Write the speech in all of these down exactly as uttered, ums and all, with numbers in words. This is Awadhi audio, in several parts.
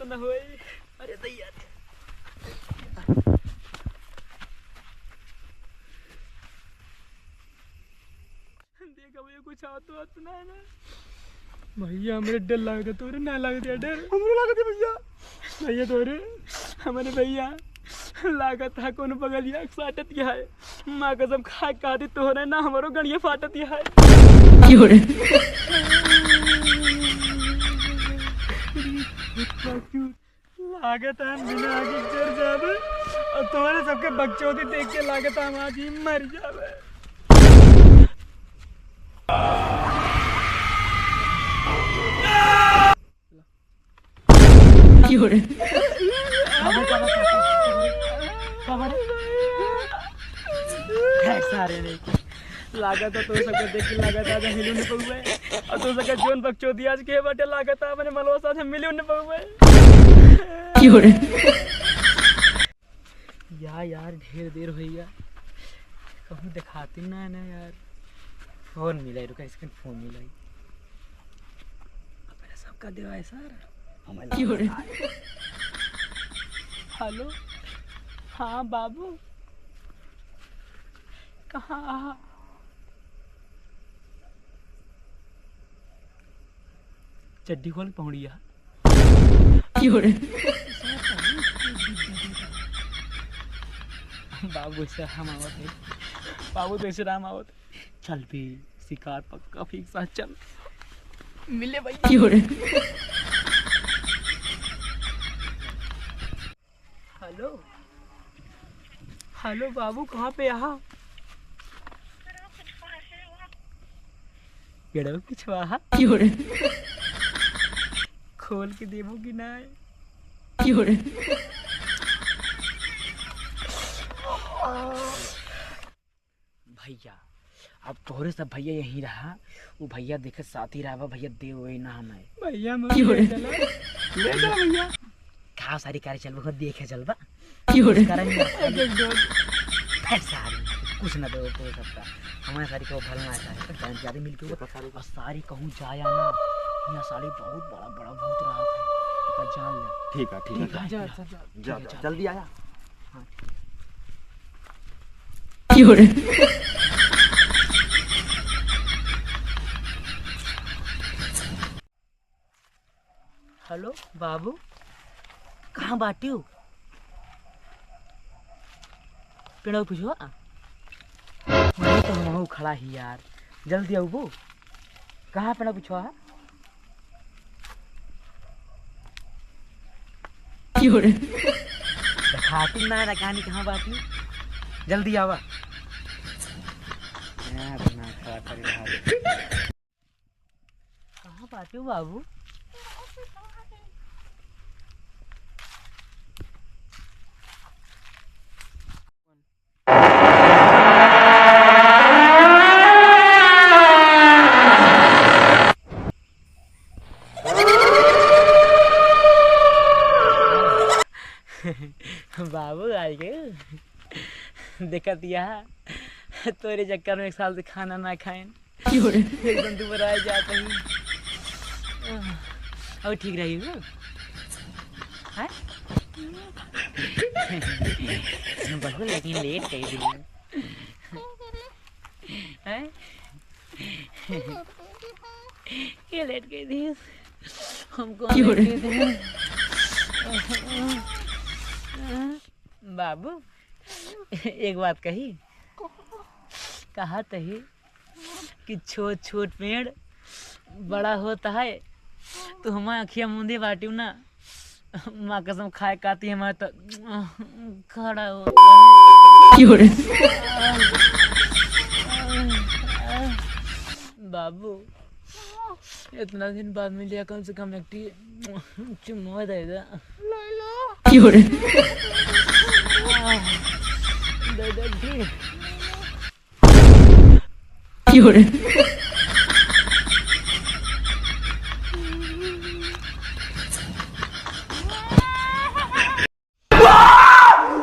ना होई। अरे दैया रे। देखा भैया, कुछ आतो आतो ना है ना। भैया, हमरे डर लागत है, तोरे ना लागत है डर? हमरे लागत है भैया। भैया, तोरे, हमरे भैया, लागत है कोनो बगलिया के साटत है। माँ कसम खाए खातिर तोहरे ना हमरो गड़िया फाटत है। क्यों रे? लागत है हम बिना आगे जर जाबे और तोहरे सबके बकचोदी देख के लागत है हम आज ही मर जाबे। क्यों रे? है सारे रे। लागत है तो सबके देख के लागत है आज हिलू न पउबे। और तो सबके जोन बकचोदी आज के बाटे लागत है अपने मलवा साथ मिलू न पउबे। क्यों रे? या यार, ढेर देर होइगा, कहूँ देखाती ना है ना यार। फोन मिला, रुका, इसके फोन मिला। अपने सबका देवा है सर। हमारे क्यों रे? हेलो, हाँ बाबू, कहाँ आ? चड्डी खोल पहुड़िया। क्यों रे? बाबू से राम आवत है, बाबू तो ऐसे राम आवत है। चल भी शिकार पक्का, फिर साथ चल मिले भाई। क्यों रे? हेलो, हेलो बाबू, कहाँ पे आहा? पेड़वा पिछवा हा? क्यों रे? खोल के देबो कि ना? क्यों रे? भैया, अब तोहरे सब भैया यहीं रहा। वो भैया देखे साथी रहा, भैया देव वही ना हमें। भैया, मुझे क्यों रे? ले चला। ले चला भैया। का सारी कार चलबो, खुद देखे चलबा। क्यों रे? करेंगे। एक एक डोज। फैट सारी, कुछ ना दो तो सबका। हमारे सारी को भला ना चाहे, पर जान ज्यादा मिलके वो और सारी कहूँ जाया ना। यहाँ सारी बहुत बड़ा, बड़ा भूत रहा था। इनका जान ले। ठीक है, ठीक है। ठीक है, जा, जा, जा। जा, ठीक है, जा, जा। जल्दी आया। हाँ। क्यों रे? हेलो बाबू, कहाँ बाटियो? पेड़वा पिछवा? वही तो हमहू खड़ा ही यार, जल्दी आउबो। कहाँ पेड़वा पिछवा है? क्यों रे? देखाती ना, ना कहानी कहाँ बाटी, जल्दी आवा। यार, ना खड़ा कर रहा है। कहाँ बाटे हो बाबू? बाबू आई गए। देखत या, तोरे चक्कर में एक साल से खाना ना खाएन। एकदम दुबराए जात ही। और ठीक रही हो? हैं? बहुत लेकिन लेट कई दी। हैं? ये लेट कई दी। हमको क्यों रे? लेट कई दी। बाबू, एक बात कही। कहा तही कि छोट छोट पेड़ बड़ा होता है, तो हमारे अखिया मूंदे बाटियो ना, माँ कसम खाए काती हमारे तो खड़ा होता है। क्यों रे? बाबू, इतना दिन बाद मिलिया, कम से कम एक टी चुम्मा दे दे। क्यों रे? दे दे टी। क्यों रे?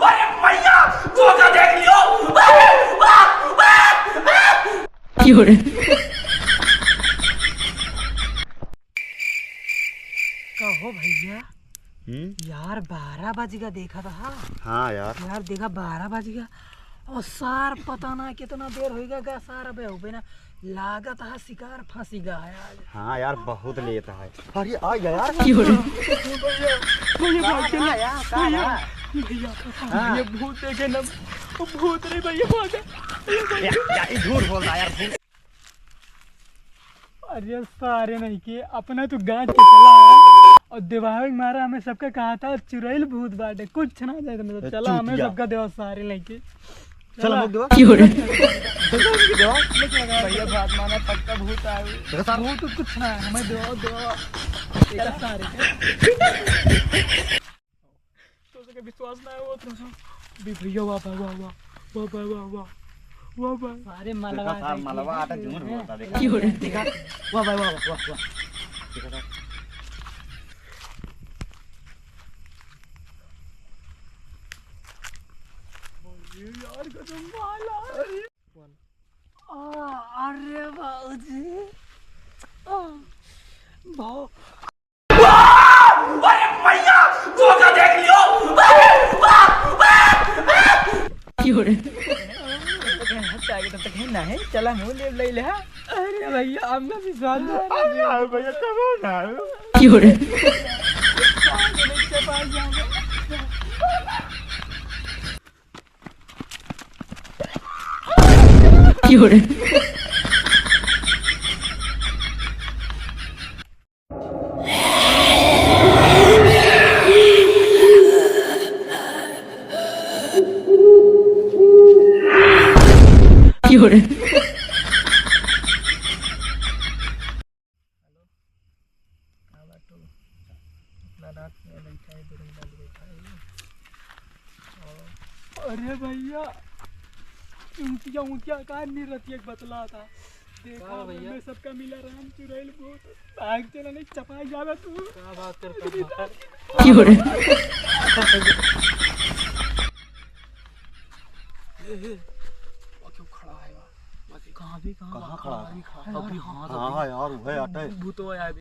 अरे भैया, धोखा देख लियो। क्यों रे? कहो भैया। हम्म? यार, बारह बज गया, देखा था। हाँ यार। यार, देखा, बारह बज गया। और सार, पता ना कितना देर होइगा गा, सार अबे होबे ना। लागत है शिकार फंसी गा है आज। हाँ यार, बहुत लेट है। अरे, आ गया यार। क्यों रे? भैया, भैया, भाग के ना। यार, का भैया, रहा? भैया, हाँ। भैया, भूत देखे ना। वो भूत नहीं भैया, भाग। भैया, भाग। या, या, ये झूठ बोल रहा है यार, भूत। अरे सारे नहीं के, अपना तो गांठ के चला है। और देवावे के मारा हमें सबका कहा था चुड़ैल भूत बाटे, कुछ ना जाए तो मतलब ए, चला हमें चूतिया। सबका देवा सारे नहीं के। चला, चला। मुख देवा। क्यों रे? चला, मुख देवा। भैया बात माना, पक्का भूत आए। देखा सार। भूत तो कुछ ना है, हमें देवा, देवा। चला। सारे के। तो सके विश्वास ना हो तो भी भैया वाह, वाह, वाह, वाह। वाह भाई, वाह, वाह। वाह भाई। अरे मलवा देखा सार, देखी। मलवा आटा झूठ बोलता, देखा। क्यों रे? देखा। वाह भाई, वाह, वाह, वाह, वाह। देखा सार। अरे यार, कसम वाला। आ, अरे बाबूजी। आ, भाव। अरे भैया, धोखा देख लियो। क्यों रे? हंस आगे तब तक है ना है, चला मुंह ले ले ले। अरे भैया, हमका विश्वास नहीं। अरे यार भैया, कब हो ना? क्यों रे? क्यों रे? क्यों रे? हेलो, का बात हो? इतना रात में बैठा है, दुनिया में बैठा है। अरे भैया, ऊँचिया, ऊँचिया का नहीं रहती, एक बतला था। देखा का भैया? मैं सबका मिला राम चुड़ैल भूत। भाग चला, नहीं चपाई जावे तू। क्या बात करता है? क्यों रे? ए, ए, वो क्यों खड़ा है यार? कहाँ भी, कहाँ कहाँ खड़ा है? अभी खड़ा है। हाँ यार, वह आटा है। भूत हो यार।